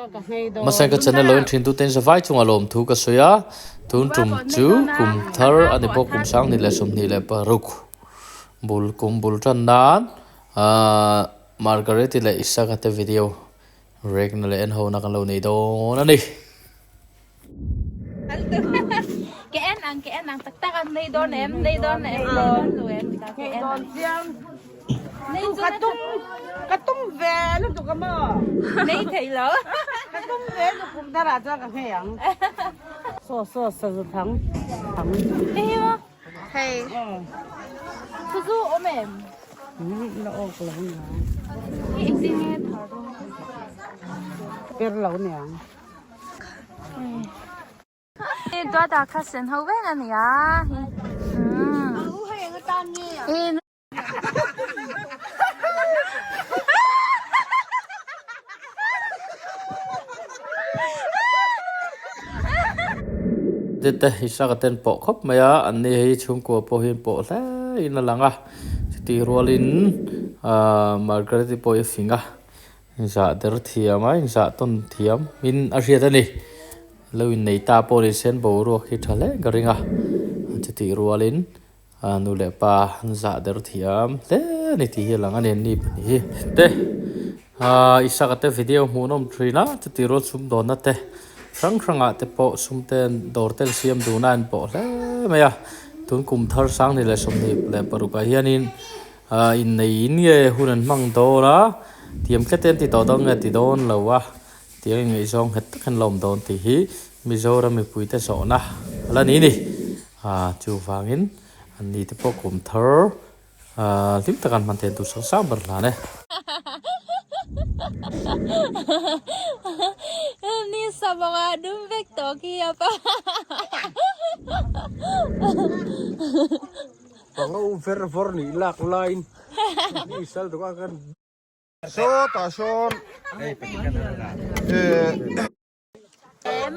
Hmasa ka channel lo en thin tute in zavai chungah lawmthu ka sawi a, tun tum chu kum thar a ni bawk kum 20 leh 26 bul kum bul tan nan ahh Margaret-i leh Isaka te video rek na leh en ho na kan lo nei dawn a ni. Ke en ang ke en ang tak tak an nei dawn em nei dawn em dawn lo em ke en dawn chiang nei chu ka tum ka tum ve lutuk a maw nei thei lo ka tum ve lutuk kum thar ah chuan ka nghei ang saw saw sazu thang thang hei hi maw hei sazu awm em la awk lo niang hei engtin nge thar dawn per lo niang. Duata kha sen ho vek a ni a. Te Isaka ten pawh khawp mai a, an ni hei chhungkua pawh hi an pawh hle in a lang a, chutih rualin ahh Margaret-i pawh hi a fing a. Inzah der thiam a, inzah tawn thiam in a hriat a ni. Lo innei ta pawh ni sen boruak hi tha hle ka ring a. Chutih rualin nu leh pa an zah der thiam hle a ni tih hi a lang a ni an ni pahnih hi. Te Isaka te video hmuhnawm thin a, chutih rual sum dawnna te hrang hrangah te pawh sum te dawr te an siam dun a an pawh hle mai a. Tun kum thar 2026 ah hianin Ahh innei in nge hun an hmang dawn a, tiam tlat em ti tawh dawn nge ti dawn lo a, tiang in ngaihzawng nghet tak hian la awm dawn tih hi Mizoram mipuite zawhna a la ni ni. Ahh chuvangin an ni te pawh kum thar ahh hlim taka an hman theih tur sang sang ber hlan e. Ni sabawng ah dum vek tawh khi a pa. Pangau ver vawr nih lak laiin ni sal dawk a kan sawtah sawn eh Em.